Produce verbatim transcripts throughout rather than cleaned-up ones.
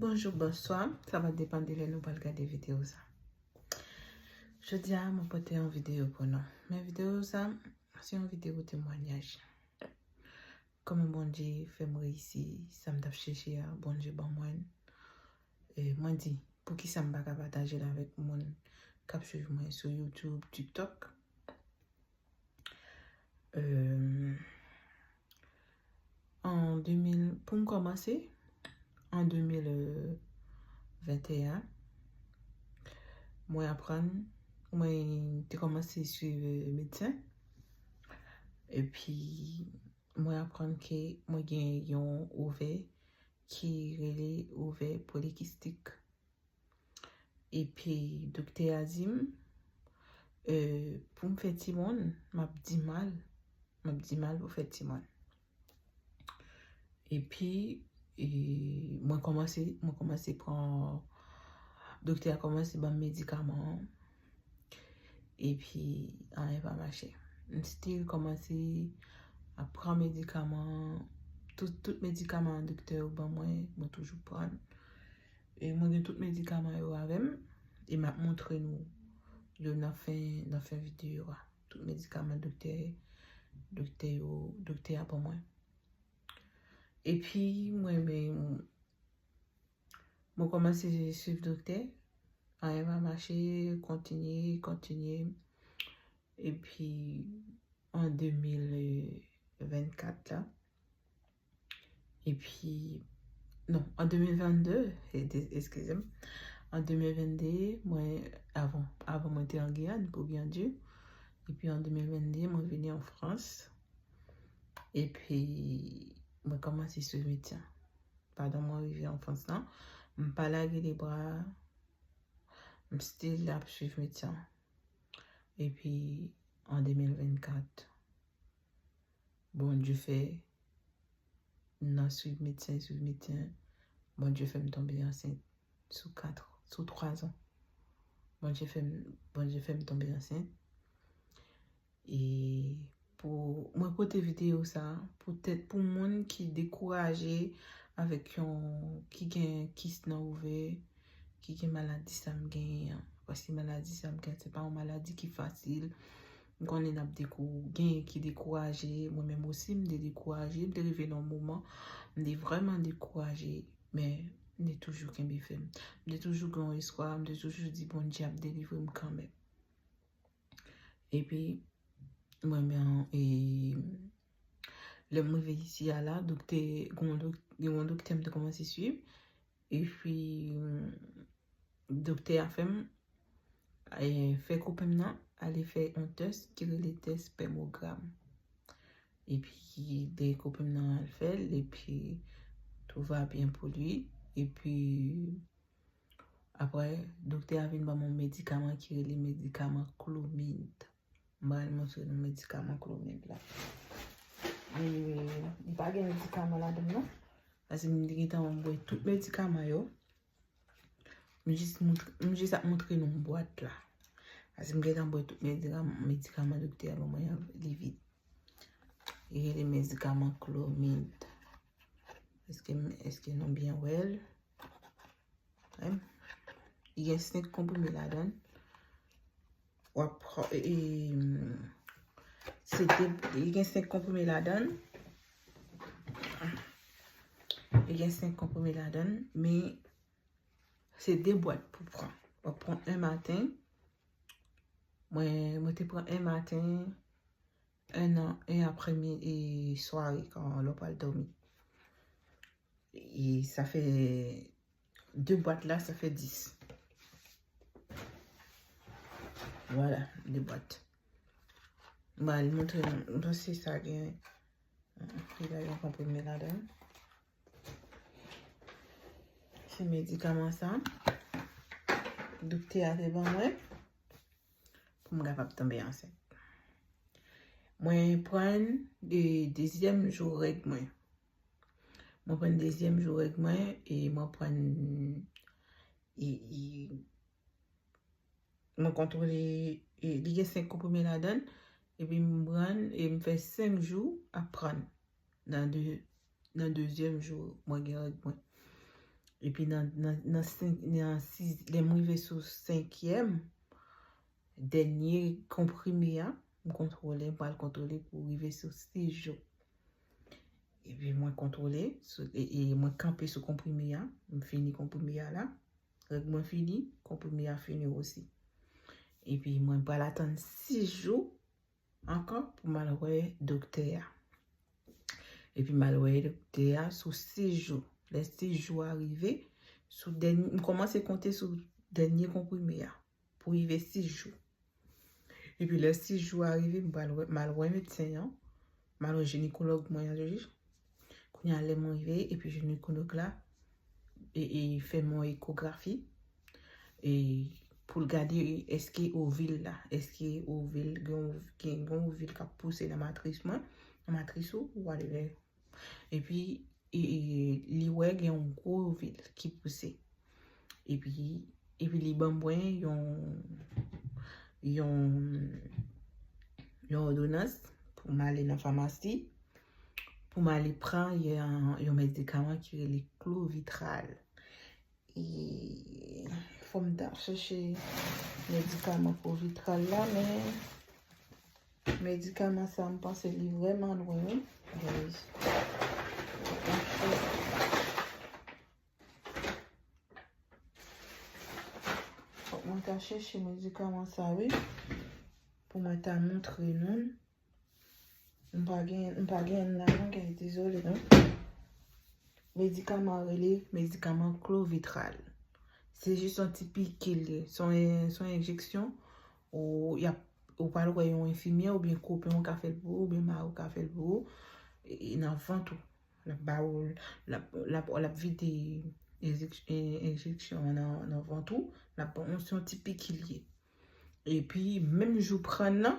Bonjou, bonswa. Sa va depann de lè nou pral gade videyo sa. Jodi a, mwen pote yon videyo pou nou. Men videyo sa, se yon videyo temwayaj. Kòman Bondye fè m reyisi sa m t ap chèche a, Bondye ban mwen. E mwen di, poukisa m pa ka pataje l avèk moun k ap swiv mwen sou YouTube, TikTok? Euh, an de mil, pou m kòmanse, an de mil venteyen, mwen aprann, mwen te kòmanse swiv, euh, medsen. Epi, mwen aprann ke mwen gen yon ovè ki rele ovè polikistik. Epi, doktè a di m, euh, pou m fè timoun, m ap di mal. M ap di mal pou fè timoun. Epi, e, mwen kòmanse, mwen kòmanse pran, doktè a kòmanse ban m medikaman an. Epi, anyen pa mache. M still kòmanse ap pran medikaman, tout, tout medikaman doktè yo ban mwen, mwen toujou pran. E mwen gen tout medikaman yo avè m, e m ap montre nou yo nan fen, nan fen videyo a. Tout medikaman doktè, doktè yo, doktè a ban mwen. Epi, mwen menm, mwen kòmanse swiv doktè. Anyen pa mache, kontinye, kontinye. Epi, an de mil vennkat la, epi, non, an de mil vennde, e, de, eskize m. An de mil vennde, mwen, avan, avan mwen te an Giyàn, pou byen di. Epi an de mil vennde, mwen vini an Frans. Epi, mwen kòmanse swiv medsen. Pandan mwen rive an Frans lan, m pa lage lebra, m still ap swiv medsen. Epi, an de mil vennkat, Bondye fè, nan swiv medsen, swiv medsen, Bondye fè m tonbe ansent sou kat, sou twa zan. Bondye fè m, Bondye fè m tonbe ansent. E pou mwen pote videyo sa, poutèt pou moun ki dekouraje avèk yon, ki gen kis nan ovè, ki gen maladi sa m genyen an. Paske maladi sa m genyen, se pa yon maladi ki fasil. M konnen n ap dekou-, genyen ki dekouraje, mwen menm osi, m te dekouraje, m te rive nan yon moman, m te vrèman dekouraje, men m te toujou kenbe fèm. M te toujou gen yon espwa, m te toujou di Bondye ap delivre m kanmenm. Epi, mwen menm, e, lè m rive isi a la, doktè, gen yon dok-, gen yon doktè m te kòmanse swiv. Epi, doktè a fè m, e, fè kopen m nan ale fè yon tès ki rele tès pèmogram. Epi, de kopen m nan al fè l, epi tout va byen pou li. Epi, apre, doktè a vin ban m yon medikaman ki rele medikaman Clomid. M pral montre nou medikaman Clomid la. E, li pa gen medikaman ladan l non. Paske m te gentan bwè tout medikaman yo. M jis montre, m jis ap montre nou bwat la. Paske m gentan bwè tout medikaman, medikaman doktè a ban mwen an, li vid. Li rele medikaman Clomid. Èske, èske nou byen wè l? Wi. Li gen senk konprime ladan l. W ap pran, e, e, se de, li gen senk konprime ladan l. Li gen senk konprime ladan l, men se de bwat pou pran. W ap pran en maten. Mwen, mwen te pran en maten, en nan, en aprèmidi e sware, kan lè w pral dòmi. E sa fè de bwat la, sa fè dis. Vwala, de bwat. M pral montre nou, m panse sa gen, li pa gen konprime ladan l. Se medikaman sa, doktè a te ban mwen, pou m kapab tonbe ansent. Mwen pran de, dezyèm jou règ mwen. Mwen pran dezyèm jou règ mwen, e mwen pran, e, e, mwen kontwole, e, li gen senk konprime ladan l, epi m pran, e m fè senk jou ap pran nan de, nan dezyèm jou mwen gen règ mwen. Epi nan, nan, nan, senk, nan sis, lè m rive sou senkyèm, dènye konprime a, m kontwole, m pral kontwole pou rive sou sis jou. Epi mwen kontwole, sou, e, e mwen kanpe sou konprime a, m fini konprime a la. Règ mwen fini, konprime a fini osi. Epi mwen pral atann sis jou ankò pou m al wè doktè a. Epi m al wè doktè a sou sis jou. Lè sis jou a rive, sou dènye, m kòmanse konte sou dènye konprime a pou rive sis jou. Epi lè sis jou a rive, m pral wè, m al wè medsen an, m al wè jinekològ mwen an, wi. Kounye a lè mwen rive, epi jinekològ la e, e fè m yon ekografi e pou l gade èske ovil la, èske ovil, gen, gen, gen ovil k ap pouse nan matris mwen, nan matris ou, whatever. Epi e, e, li wè gen yon gwo ovil ki pouse. Epi, epi li ban mwen yon, yon, yon òdonans pou m ale nan famasi, pou m ale pran yon, yon medikaman ki rele Clovitral. E fò m ta chèche medikaman Clovitral la, men medikaman sa, m panse li vrèman lwen, wi. Guys. Fòk mwen ta chèche medikaman sa, wi. Pou mwen ta montre nou. M pa gen, m pa gen la non, guys, dezole non. Medikaman rele medikaman Clovitral. Se jis yon ti piki li ye. Se yon, se yon enjeksyon ou y ap, ou pral wè yon enfimyè oubyen kopen w ka fè l pou ou, oubyen mari w ka fè l pou ou, e, e nan vant ou. L ap ba ou, l ap, l ap, l ap vide enjek-, en-, enjeksyon an nan, nan vant ou, l ap ba w, se yon ti piki li ye. Epi, menm jou pran nan,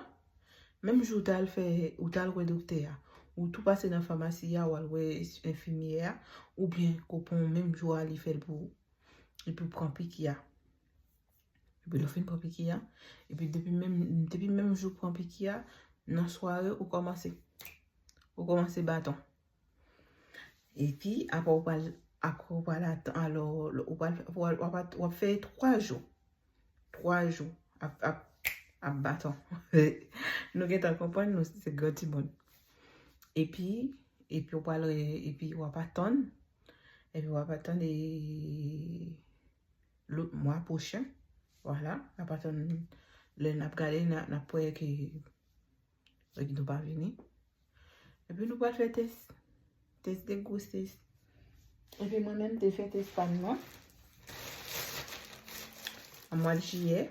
menm jou w t al fè, ou t al wè doktè a, ou tou pase nan famasi a, w al wè enfimyè a, oubyen kopan w menm jou a li fè l pou ou. Epi w pran piki a. Epi lè w fin pran piki a, epi depi menm, depi menm jou w pran piki a, nan sware, ou kòmanse, ou kòmanse baton. Epi, apre w pral, apre w pral atann, alò, ou pral, w ap, w ap, w ap fè twa jou. Twa jou ap, ap, ap baton. Nou gentan konprann, nou se gran timoun. Epi, epi w pral, epi w ap atann. Epi w ap atann, e, lòt mwa pwochen. Vwala, n ap atann lè n ap gade, n a, n ap wè ke règ nou pa vini. Epi nou pral fè tès. Tès de gwosès. Epi mwen menm te fè tès pa m nan. An mwa jiyè.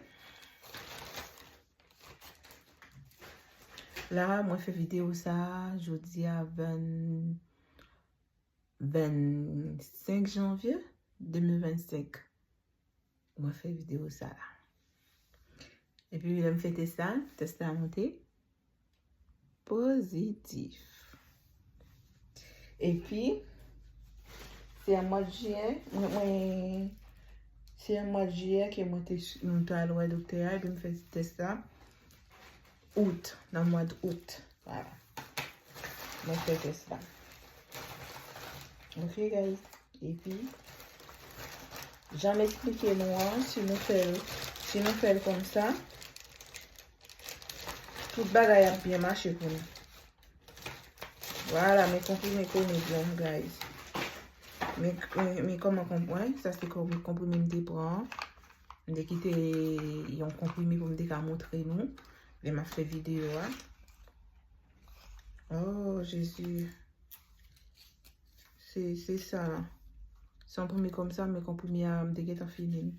La, mwen fè videyo sa a, jodi a, venn, vennsenk janvye de mil vennsenk. Mwen fè videyo sa la. Epi lè m fè tès la, tès la monte pozitif. Epi, se an mwa jiyè, mwen, mwen, se an mwa jiyè ke mwen te, mwen te al wè doktè a, epi m fè tès la. Out, nan mwa d out. Vwala. Mwen fè tès la. Ok, guys. Epi, jan m eksplike nou an, si nou fè l, si nou fè l konsa, tout bagay ap byen mache pou nou. Vwala, men konprime konik lan, guys. Men, men, men kòman konprann, sa se konpri-, konprime m te pran an. M te kite yon konprime pou m te ka montre nou lè m ap fè videyo a. Oh, Jezi. Se, se sa la. Se yon konprime konsa, men konprime a, m te gentan fini l.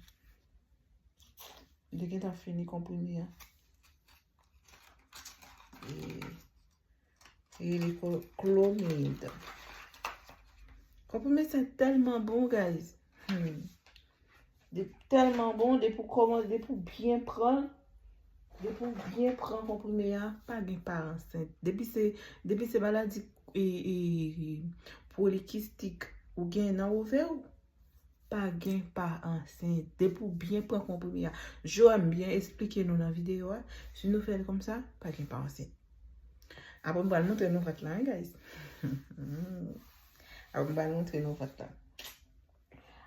M te gentan fini konprime a. E, e li ko-, Clomid. Konprime sa tèlman bon, guys. Hmm. Li tèlman bon, depi w kòmanse, depi w byen pran, depi w byen pran konprime a, pa gen pa ansent. Depi se, depi se maladi, e, e, e, polikistik ou gen nan ovè w, pa gen pa ansent. Depi w byen pran konprime a. Joam byen eksplike nou nan videyo a. Si nou fè l konsa, pa gen pa ansent. Apre m pral montre nou vant la, wi, guys. Apre m pral montre nou vant la.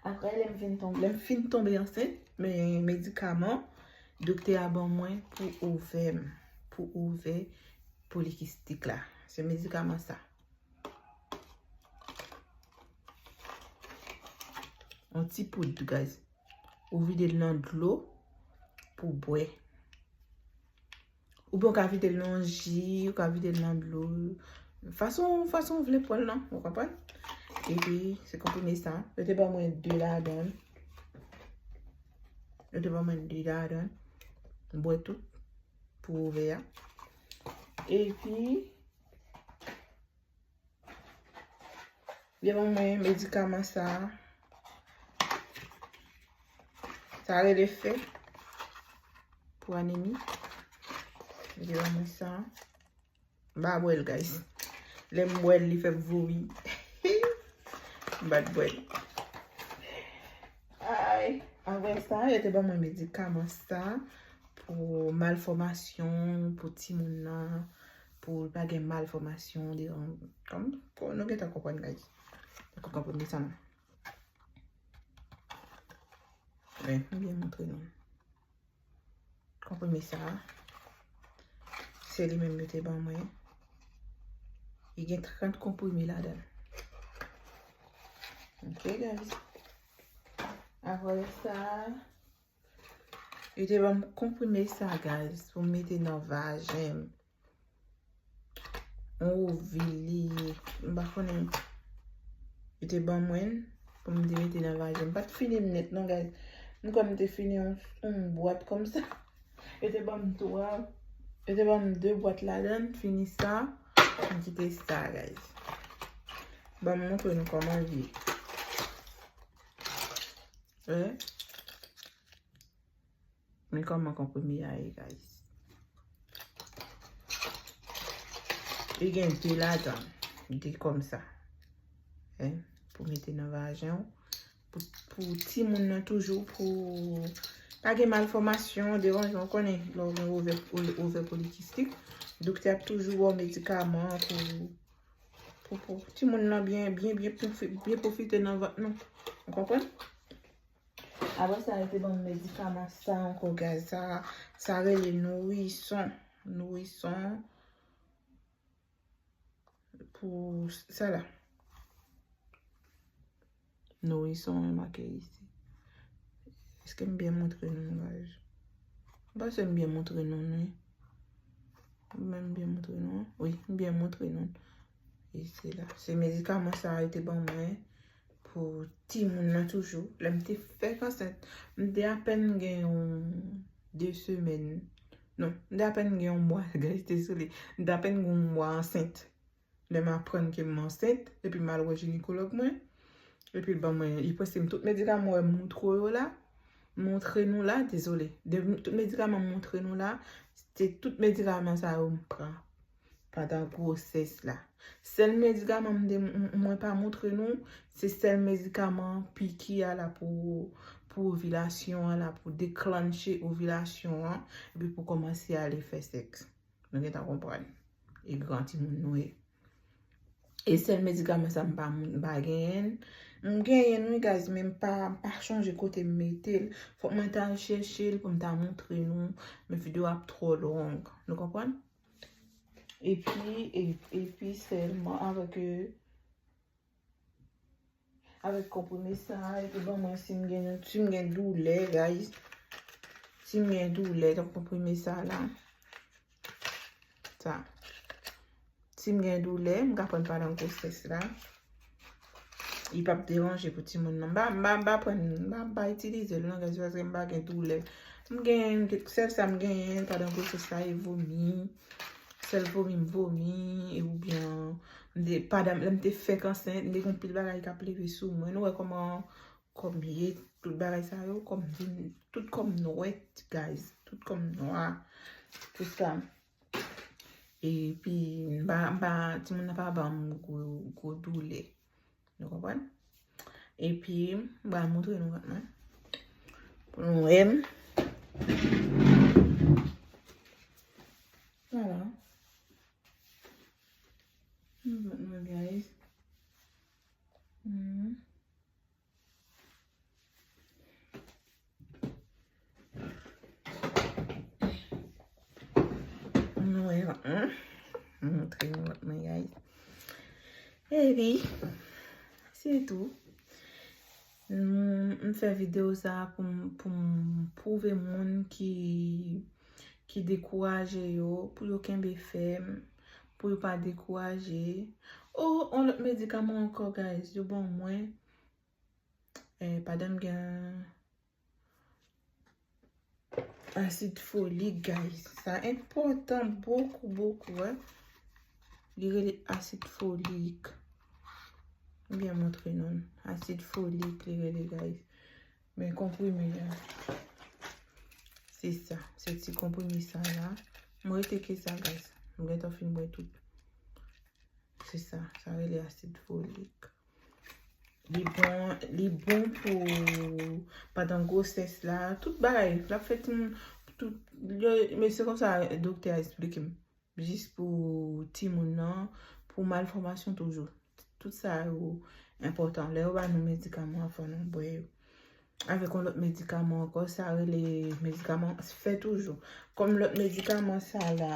Apre, lè m vin tonbe, lè m fin tonbe ansent, men medikaman doktè a ban mwen pou ovè m, pou ovè polikistik la. Se medikaman sa. Yon ti poud, guys. Ou vide l nan dlo pou bwè. Oubyen ou ka vide l nan ji, ou ka vide l nan dlo. Fason, fason w vle pran l nan, ou konprann? Epi, se konprime sa. Yo te ban mwen de ladan l. Yo te ban mwen de ladan l. M bwè tout pou ovè a. Epi, yo ban mwen medikaman sa. Sa rele fè pou anemi. Yo ban mwen sa. M pa bwè l, guys. Lè m bwè l, li fè m vomi. M pa t bwè l. Ay, apre sa, yo te ban mwen medikaman sa pou malfòmasyon, pou timoun nan, pou l pa gen malfòmasyon, devan, kòm, pou nou gentan konprann, guys. Nou konprann sa, non? Wi, m byen montre nou. Konprime sa a, se li menm yo te ban mwen. Li gen trant konprime ladan l. Ok, guys. Apre sa, yo te ban m konprime sa, guys, pou m mete nan vajen m. Yon ovil li ye. M pa konnen. Yo te ban mwen l pou m te mete nan vajen. M pa t fini l nèt non, guys. M kwè m te fini yon, yon bwat kòmsa. Yo te ban m twa. Yo te ban m de bwat ladan l. Fini sa. M kite sa, guys. Ban m montre nou kòman l ye. Wè. Men kòman konprime a ye, guys. Li gen de ladan, de kòmsa. Hein? Pou mete nan vajen w. Pou, pou timoun nan toujou, pou pa gen malfòmasyon, deranjman. Ou konnen, lè w gen ovè, ovè polikistik, doktè ap toujou ba w medikaman pou, pou, pou timoun nan byen, byen, byen pwofi-, byen pwofite nan vant nou. Ou konprann? Apre sa, yo te ban m medikaman sa ankò, guys. Sa, sa rele Nourrisson. Nourrisson. Pou sa la. Nourrisson, e make isi. Èske m byen montre nou, guys? M panse m byen montre nou, wi. M byen montre nou. Wi, m byen montre nou. E se la. Se medikaman sa yo te ban mwen pou timoun nan toujou. Lè m te fèk ansent, m te apèn gen yon de semèn. Non, m te apèn gen yon mwa, guys, dezole. M te apèn gen yon mwa ansent. Lè m aprann ke m ansent, epi m al wè jinekològ mwen, epi l ban mwen, li prese m tout medikaman wè m montre yo la, montre nou la, dezole. De, tout medikaman m montre nou la, se tout medikaman sa yo m pran pandan gwosès la. Sèl medikaman m te, m, mwen pa montre nou, se sèl medikaman piki a la pou, pou ovilasyon an la, pou deklanche ovilasyon an, epi pou kòmanse ale fè sèks. Nou gentan konprann. E gran timoun nou ye. E sèl medikaman sa m pa, m pa genyen. M genyen wi, guys, men m pa, m pa chonje kote m mete l. Fòk mwen ta al chèche l pou m ta montre nou. Men videyo ap twò long. Nou konprann? Epi, e, epi sèlman avèk, euh, avèk konprime sa, yo te ban mwen si m gen, si m gen doulè, guys. Si m gen doulè, tankou konprime sa la. Sa. Si m gen doulè, m ka pran l pandan gwosès la. Li p ap deranje pou timoun nan. M pa, m pa, m pa pran, m pa, m pa itilize l non, guys, paske m pa gen doulè. M gen, sèl sa m genyen pandan gwosès la, e vomi. Sèl vomi m vomi, e oubyen, m te, pandan, lè m te fèk ansent, m te gen anpil bagay k ap leve sou mwen. Nou wè kòman, kò m ye, tout bagay sa yo, kò m vin, tout kò m nwèt, guys. Tout kò m nwa. Tout sa. Epi, m pa, m pa, timoun nan pa ban m gwo, gwo doulè. Nou konprann? Epi, m pral montre nou vant mwen. Pou nou wè m. Vwala. Vant mwen, guys. Hmm. Nou wè vant mwen. M montre nou vant mwen, guys. Epi, se tou. M, m fè videyo sa a pou m, pou m pwouve moun ki, ki dekouraje yo, pou yo kenbe fèm, pou yo pa dekouraje. O, yon lòt medikaman ankò, guys, yo ban mwen. Eh, padan m gen asid folik, guys. Sa enpòtan bokou, bokou, wi. Li rele asid folik. M byen montre nou l. Asid folik, li rele, guys. Men konprime a. Se sa. Se ti konprime sa la. M rete ke sa, guys. M gentan fin bwè tout. Se sa. Sa rele asid folik. Li bon, li bon pou pandan gwosès la. Tout bagay. L ap fè timoun, tout, yo, men se konsa doktè a esplike m. Jis pou timoun nan, pou malfòmasyon toujou. Tout sa yo enpòtan. Lè yo ba nou medikaman an, fò nou bwè yo. Avèk yon lòt medikaman ankò, sa rele medikaman fè toujou. Kòm lòt medikaman sa la,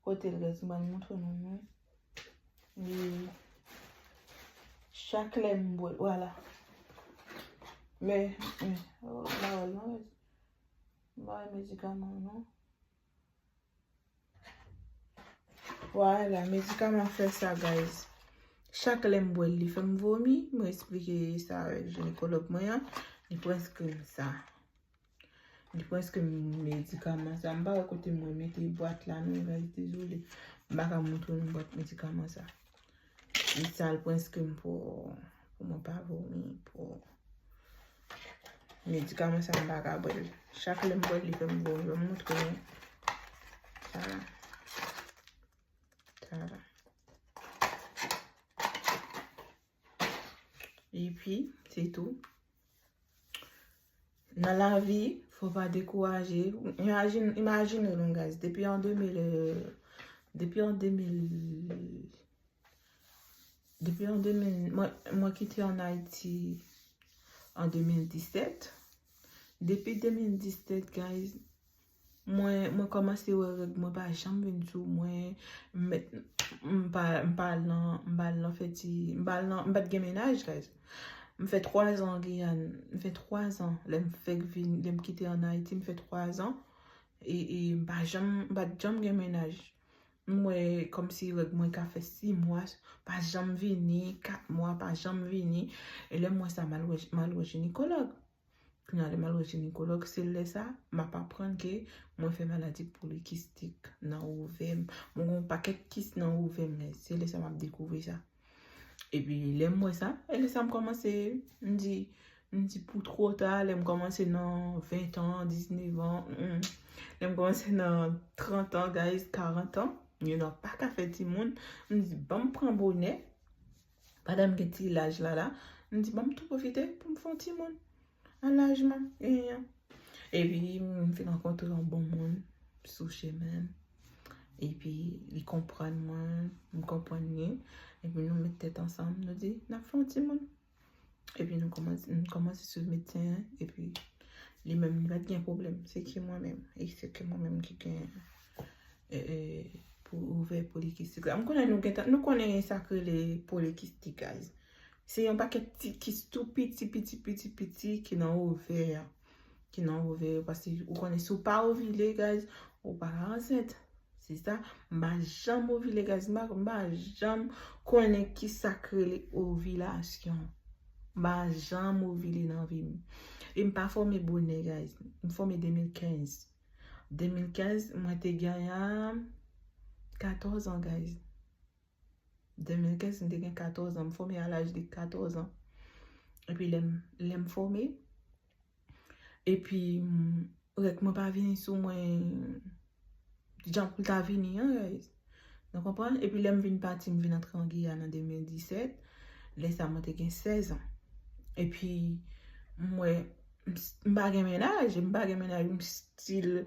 kote l rès, m pral montre nou, non. Li, chak lè m bwè, vwala. Men, men, oh, la, la, m pa wè medikaman, non. Vwala, medikaman fè sa, guys. Chak lè m bwè l, li fè m vomi. Mwen esplike sa avèk jinekològ mwen an. Li preskri m sa. Li preskri m medikaman sa. M pa wè kote mwen mete bwat la, non, guys, dezole. M pa ka montre nou bwat medikaman sa. Li sa l preskri m pou, pou mwen pa vomi, pou medikaman sa m pa ka bwè l. Chak lè m bwè l, li fè m vomi. Ban m montre nou. Sa la. Sa la. Epi, se tou. Nan lavi, fò pa dekouraje. Imajine, imajine nou, guys. Depi an de mil, euh, depi an de mil, depi an de mil, mwen, mwen kite ann Ayiti an de mil disèt. Depi de mil disèt, guys, mwen, mwen kòmanse wè règ mwen pa janm vin sou mwen. M met, m pa, m pa al nan, m pa al nan fè ti, m pa al nan, m pa t gen mennaj, guys. M fè twa zan an Giyàn. M fè twa zan. Lè m fèk vin, lè m kite ann Ayiti, m fè twa zan. E, e m pa janm, m pa t janm gen mennaj. M wè kòmsi règ mwen ka fè sis mwa, pa janm vini, kat mwa, pa janm vini. E lè m wè sa, m al wè, m al wè jinekològ. Kounye a, lè m al wè jinekològ, se lè sa, m ap aprann ke mwen fè maladi polikistik nan ovè m. Mwen gen yon pakèt kis nan ovè m, guys. Se lè sa m ap dekouvri sa. Epi, lè m wè sa, e lè sa m kòmanse, m di, m di pou twò ta, lè m kòmanse nan ven an, diznèf an, mm, lè m kòmanse nan trant an, guys, karant an, you know, pa ka fè timoun, m di, ban m pran bonè, pandan m gen ti laj la la, m di, ban m tou pwofite pou m fè yon timoun. An laj mwen, e, epi m fin rankontre yon bon moun sou chemen m. Epi li konprann mwen, m konprann li. Epi nou met tèt ansanm, nou di, n ap fè yon timoun. Epi nou kòmanse, m kòmanse swiv medsen an, epi li menm, li pa t gen pwoblèm. Se ke mwen menm. E se ke mwen menm ki gen, e, e, pou ovè polikistik la. M konnen nou gentan, nou konnen sa k rele polikistik, guys. Se yon pakèt ti kis tou piti, piti, piti, piti ki nan ovè a. Ki nan ovè a. Paske ou konnen si w pa ovile, guys, ou pa ka ansent. Se sa, m pa janm ovile, guys. M pa, m pa janm konnen kisa k rele ovilasyon. M pa janm ovile nan vi m. E m pa fòme bonè, guys. M fòme de mil kenz. De mil kenz, mwen te genyen katòz an, guys. De mil kenz, m te gen katòz an. M fòme a laj de katòz an. Epi lè m, lè m fòme, epi, mm, règ mwen pa vini sou mwen jan pou l ta vini an, guys. Nou konprann? Epi lè m vin pati, m vin antre an Giyàn an de mil disèt. Lè sa, mwen te gen sèz an. Epi, m wè, m s-, m pa gen mennaj, m pa gen mennaj, m still,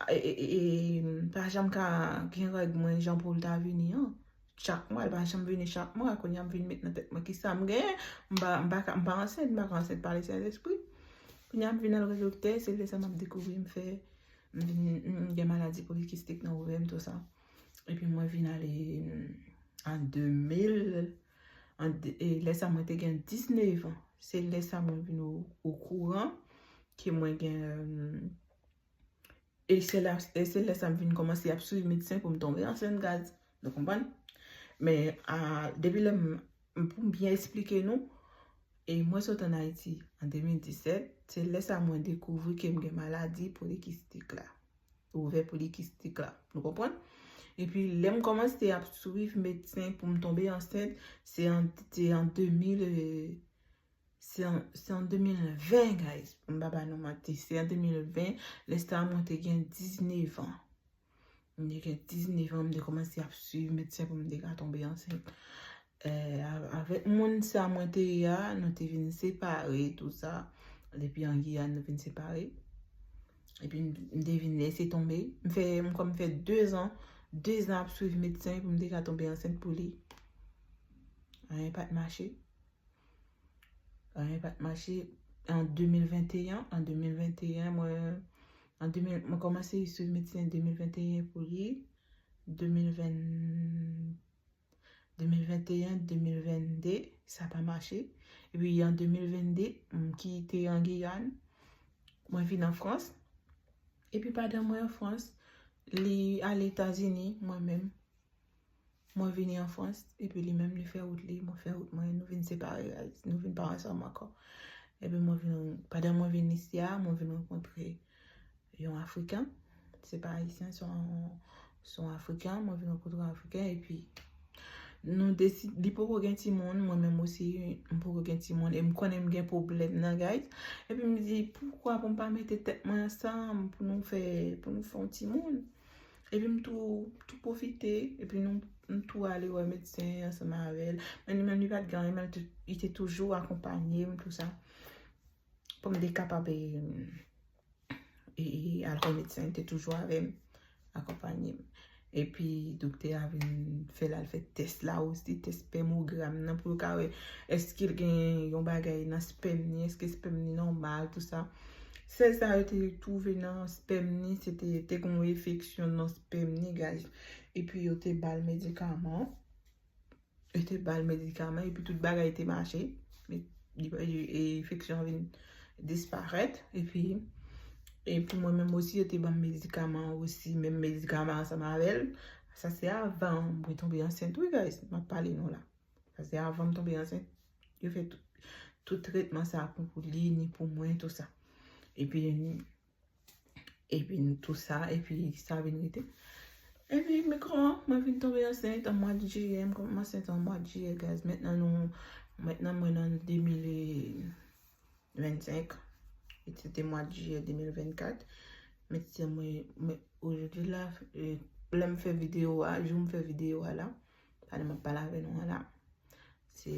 e, e, e, e, m pa janm ka gen règ mwen jan pou l ta vini an. Chak mwa, l pa janm vini chak mwa. Kounye a m vin met nan tèt mwen kisa m genyen. M pa, m pa ka, m pa ansent, m pa ka ansent pa Lesentespri. Kounye a m vin al wè doktè, se lè sa m ap dekouvri m fè M vin m gen maladi polikistik nan ouvè m, tou sa. Epi mwen vin ale an de mil, an de- e lè sa mwen te gen diznèf an. Se lè sa mwen vin o- okouran ke mwen gen e se la e se lè sa m vin kòmanse ap swiv medsen pou m tonbe ansent, guys. Nou konprann? Men a, depi lè m pou m byen esplike nou, e mwen sot ann Ayiti an de mil disèt, se lè sa mwen dekouvri ke m gen maladi polikistik la. Ouvè polikistik la. Nou konprann? Epi lè m kòmanse ap swiv medsen pou m tonbe ansent, se an, se an de mil, e, se an, se an de mil ven, guys. M pa ba nou manti. Se an de mil ven, lè sa mwen te gen diznèf an. M te gen diznèf an, m te kòmanse ap swiv medsen pou m te ka tonbe ansent. E, a- avèk moun sa mwen te ye a, nou te vin separe, tou sa. Depi an Giyàn, nou vin separe. Epi m m te vin lese tonbe. M fè, m kwè m fè de zan, de zan ap swiv medsen pou m te ka tonbe ansent pou li. Anyen pa t mache. Anyen pa t mache. An de mil venteyen, an de mil venteyen, mwen, an de mil, mwen kòmanse swiv medsen de mil venteyen pou li. De mil ven, de mil venteyen, de mil vennde, sa pa mache. Epi an de mil vennde, m kite an Giyàn, mwen vin an Frans. Epi pandan mwen an Frans, li ale Etazini, mwen menm. Mwen vini an Frans, epi li menm li fè wout li, mwen fè wout mwen, nou vin separe, guys. Nou vin pa ansanm ankò. Epi mwen vin, pandan mwen vin isi a, mwen vin rankontre yon Afriken. Se pa Ayisyen, se yon, se yon Afriken. Mwen vin rankontre yon Afriken, epi nou deside, li poko gen timoun, mwen menm osi, m poko gen timoun, e m konnen m gen pwoblèm nan, guys. Epi m di, poukwa pou m pa mete tèt mwen ansanm pou nou fè, pou nou fè yon timoun? Epi m tou, tou pwofite, epi nou, m tou ale wè medsen ansanm avè l. Men li menm, li pa t gen anyen, men li te, li te toujou akonpanye m, tou sa. Pou m te kapab, e, e, e, al wè medsen, li te toujou avè m, akonpanye m. Epi doktè a vin fè l al fè tès la osi, tès spermogram nan, pou yo ka wè èske l gen yon bagay nan spèm ni, èske spèm ni nòmal, tou sa. Sèl sa yo te twouve nan spèm ni, se te, te gen yon enfeksyon nan spèm ni, guys. Epi yo te ba l medikaman. Yo te ba l medikaman, epi tout bagay te mache. E, li, e, e enfeksyon an vin disparèt. Epi, epi mwen menm osi, yo te ban m medikaman osi, menm medikaman ansanm avè l. Sa se avan mwen tonbe ansent, wi, guys. M ap pale nou la. Sa se avan m tonbe ansent. Yo fè tout, tout tretman sa pou, pou li, ni pou mwen, tou sa. Epi, epi tou sa, epi sa vin rete. Epi, men kòman mwen vin tonbe ansent an mwa de jiyè, m kòmanse ansent an mwa de jiyè, guys. Mentnan nou, mentnan mwen nan de mil vennsenk, e se te mwa de jiyè de mil vennkat. Men se mwen, men ojodi la, e, lè m fè videyo a, jou m fè videyo a la, pandan m ap pale avè nou an la, se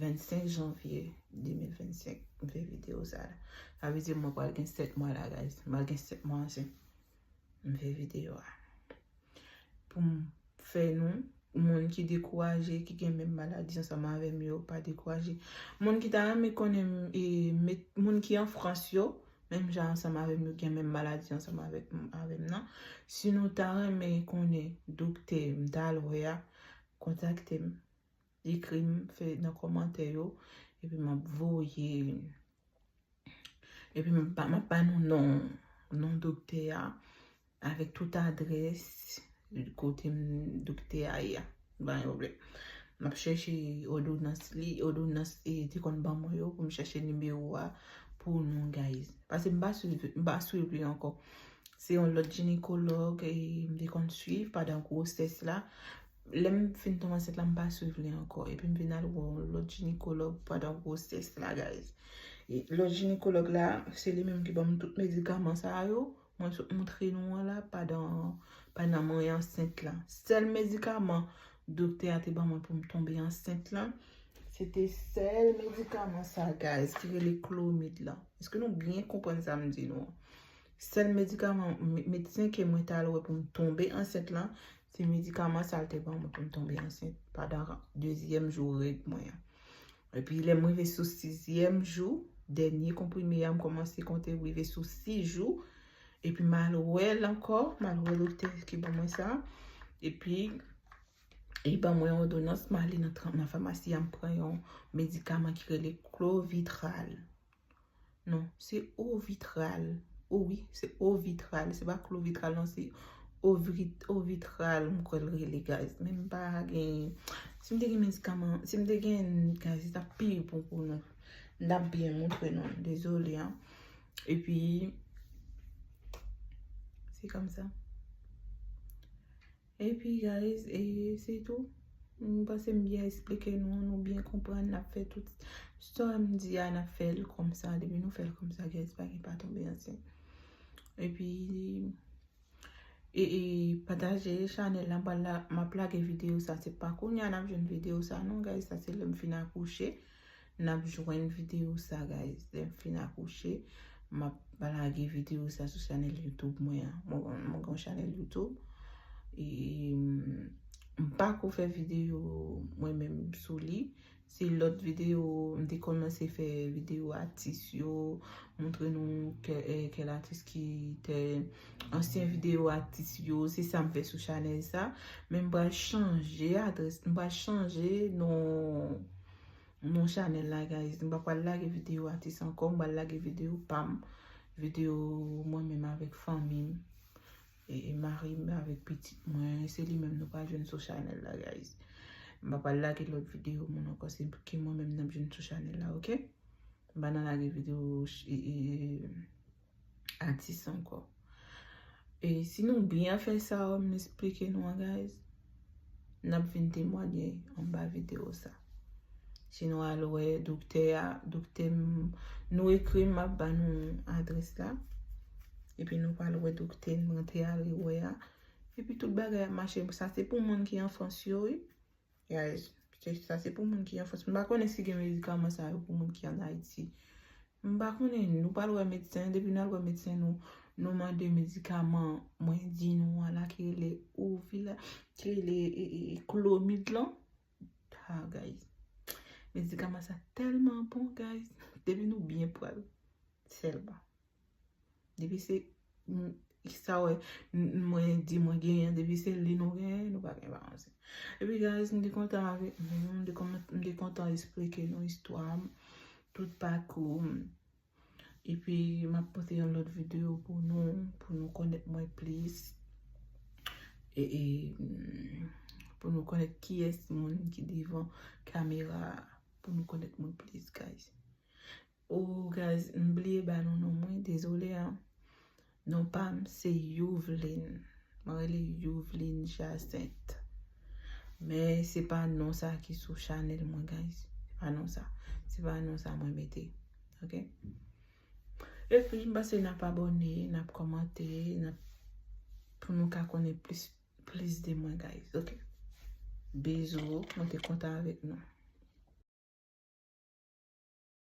vennsenk janvye de mil vennsenk, m fè videyo sa la. Sa vle di mwen pral gen sèt mwa la, guys. M pral gen sèt mwa ansent. M fè videyo a. Pou m fè nou, moun ki dekouraje, ki gen menm maladi ansanm avè m yo, pa dekouraje. Moun ki ta renmen konnen, e, met, moun ki an Frans yo, menm jan ansanm avè m yo, gen menm maladi ansanm avèk m, avè m nan. Si nou ta renmen konnen doktè m t al wè a, kontakte m. Ekri m, fè nan kòmantè yo, epi m ap voye, epi m ap, m ap ba nou non, non doktè a, avèk tout adrès kote m, doktè a ye a. Pa gen pwoblèm. M ap chèche òdonans li, òdonans e te konn ban mwen yo pou m chèche nimewo a pou nou, guys. Paske m pa swiv, m pa swiv li ankò. Se yon lòt jinekològ, e, m te konn swiv pandan gwosès la. Lè m fin tonbe ansent la, m pa swiv li ankò. Epi m vin al wè yon lòt jinekològ pandan gwosès la, guys. E lòt jinekològ la, se li menm ki ban m tout medikaman sa yo. Mwen sot montre nou an la, pandan, pandan mwen ansent la. Sèl medikaman doktè a te ban mwen pou m tonbe ansent la, se te sèl medikaman sa, guys, ki rele Clomid la. Èske nou byen konprann sa m di nou an? Sèl medikaman, me- medsen ke mwen t al wè pou m tonbe ansent lan, se medikaman sa l te ban mwen pou m tonbe ansent pandan dezyèm jou règ mwen an. Epi lè m rive sou sizyèm jou, dènye konprime a, m kòmanse konte rive sou sis jou, Epi m al wè l ankò, m al wè doktè ki ban mwen sa. Epi, li ban mwen yon òdonans, m ale nan, nan famasi a, m pran yon medikaman ki rele Clovitral. Non, se Ovitral. O wi, se Ovitral. Se pa Clovitral, non, se Ovit, Ovitral, m kwè l rele, guys. Men m pa gen, si m te gen medikaman, si m te gen, guys, se t ap pi bon pou nou. M t ap byen montre nou. Dezole, an. Epi, se kòmsa. Epi, guys, e se tou. M panse m byen eksplike nou, nou byen konprann, n ap fè tout sa m di a, n ap fè l kòmsa. Depi nou fè l kòmsa, guys, pa gen pa tonbe ansent. Epi, e, e pataje chanèl la, m pral la, m ap lage videyo sa. Se pa kounye a n ap jwenn videyo sa, non, guys, sa se lè m fin akouche. N ap jwenn videyo sa, guys. Lè m fin akouche, m ap lage videyo sa sou chanèl YouTube mwen an. Mwen, mwen gen yon chanèl YouTube. E, m, m pa ko fè videyo mwen menm sou li. Se lòt videyo, m te kòmanse fè videyo atis yo, montre nou kè, eh, kèl atis ki te ansyen videyo atis yo, se sa m fè sou chanèl sa. Men m pral chanje adrès, m pral chanje non non chanèl la, guys. M pa pral lage videyo atis ankò, m pral lage videyo pa m. Videyo mwen menm avèk fanmi m. E, e mari m avèk pitit mwen. Se li menm nou pral jwenn sou chanèl la, guys. M pa pral lage lòt videyo moun ankò. Se ke mwen menm n ap jwenn sou chanèl la, oke? M pa nan lage videyo ch-, e, e, atis ankò. E si nou byen fè sa m esplike nou an, guys, n ap vin temwanye anba videyo sa. Si nou al wè doktè a, doktè m, nou ekri m, m ap ba nou adrès la. Epi nou pral wè doktè n, rantre al wè a. Epi tout bagay ap mache. Sa se pou moun ki an Frans yo, wi. Guys, se, sa se pou moun ki an Frans. M pa konnen si gen medikaman sa yo pou moun ki an Ayiti. M pa konnen, nou pral wè medsen, depi n al wè medsen nou, nou mande medikaman mwen di nou an la ki rele Ovila, ki rele, e, e, e, Clomid lan. Ah, guys. Medikaman sa tèlman bon, guys. Depi nou byen pran l, sèlman. Depi se, m, sa wè, m, mwen di mwen genyen, depi se li nou genyen, nou pa gen pa anyen. Epi, guys, m te kontan avèk nou, m te kontan, m te kontan esplike nou istwa m, tout pakou m. Epi, m ap pote yon lòt videyo pou nou, pou nou konèt mwen plis. E, e, mm, pou nou konèt kiyès moun ki devan kamera, pou nou konèt mwen plis, guys. Oh, guys, m bliye ba nou non mwen, dezole, an. Non pa m, se Youvlin. Mwen rele Youvlin Jacinthe. Men se pa non sa ki sou chanèl mwen, guys. Se pa non sa. Se pa non sa mwen mete. Oke? Epi, m panse n ap abòne, n ap kòmante, n ap, pou nou ka konnen plis, plis de mwen, guys. Oke? Bizou, mwen te kontan avèk nou.